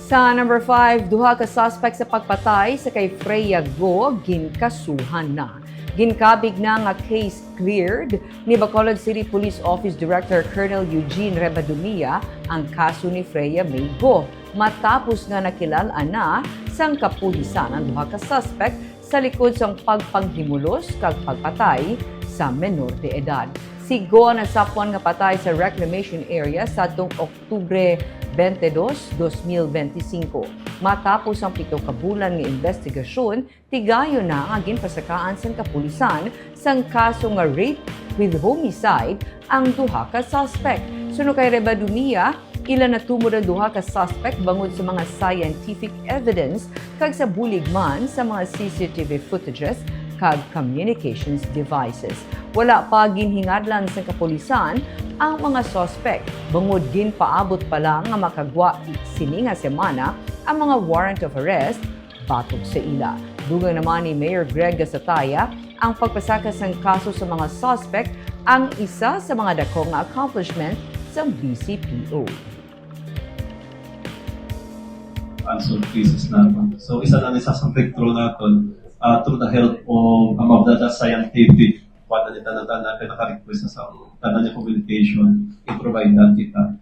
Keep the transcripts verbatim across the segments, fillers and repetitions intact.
Sa number five, duha ka suspect sa pagpatay sa kay Freya Go ginkasuhan na. Ginkabig na nga case cleared ni Bacolod City Police Office Director Colonel Eugene Rebadumia ang kaso ni Freya May Go, matapos nga nakilal-an na sang kapulisan ang duha ka suspect sa likod sang pagpanghimulos kag pagpatay sa menor de edad. Si Go ang nasapwan nga patay sa reclamation area sadtong Oktubre twenty-two, twenty twenty-five. Matapos ang pito ka bulan nga investigasyon, tigayon na nga ginpasakaan sang kapulisan sang kaso nga rape with homicide ang duha ka suspect. Suno kay Rebadumia, ila natumod ang duha ka suspect bangod sa mga scientific evidence kag sa bulig man sa mga C C T V footages kag communications devices. Wala pa ginhingadlan sang kapulisan ang mga suspect, bangod ginpaabot pa lang nga makagwa sini nga semana ang mga warrant of arrest batok sa ila. Dugang naman ni Mayor Greg Gasataya, ang pagpasaka sang kaso sa mga suspect ang isa sa mga dako nga accomplishment sa B C P O. Unsolved cases naton. So, isa na ni sa breakthrough naton, uh, through the help of, um, of the, the scientific, kuwan na ni tanan-tanan, kay naka-request na sa tanan niya communication, i-provide na kita.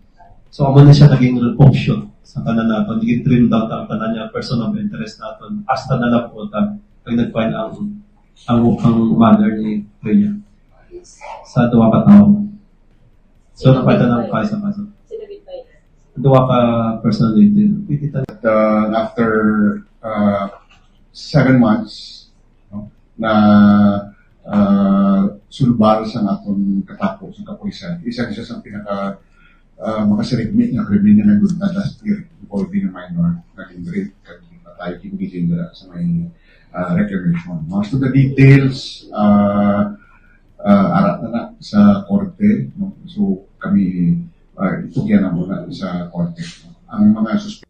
So, amo na siya naging offshoot sa tanan naton. Naging trim down ang tanan niya, person of interest naton. Hasta na lang po ta, kag nag-find ang, ang, ang mother ni Freya sa duha ka tawo. So, napalitan ang kaso, kaso. Duha ka personality. Pwede ta- At uh, after uh, seven months no, na uh, sulbad sa aton katapo sa kapulisan, isa siya sa pinaka uh, makasirigmi nga krimen nga nagdunta last year involving a minor na nag-rape kag patay, ginbilin dira sa may uh, reclamation. Most of the details, uh, uh, ara na na sa korte. No? So, kami uh, itugyan na muna sa korte. Ang mga suspect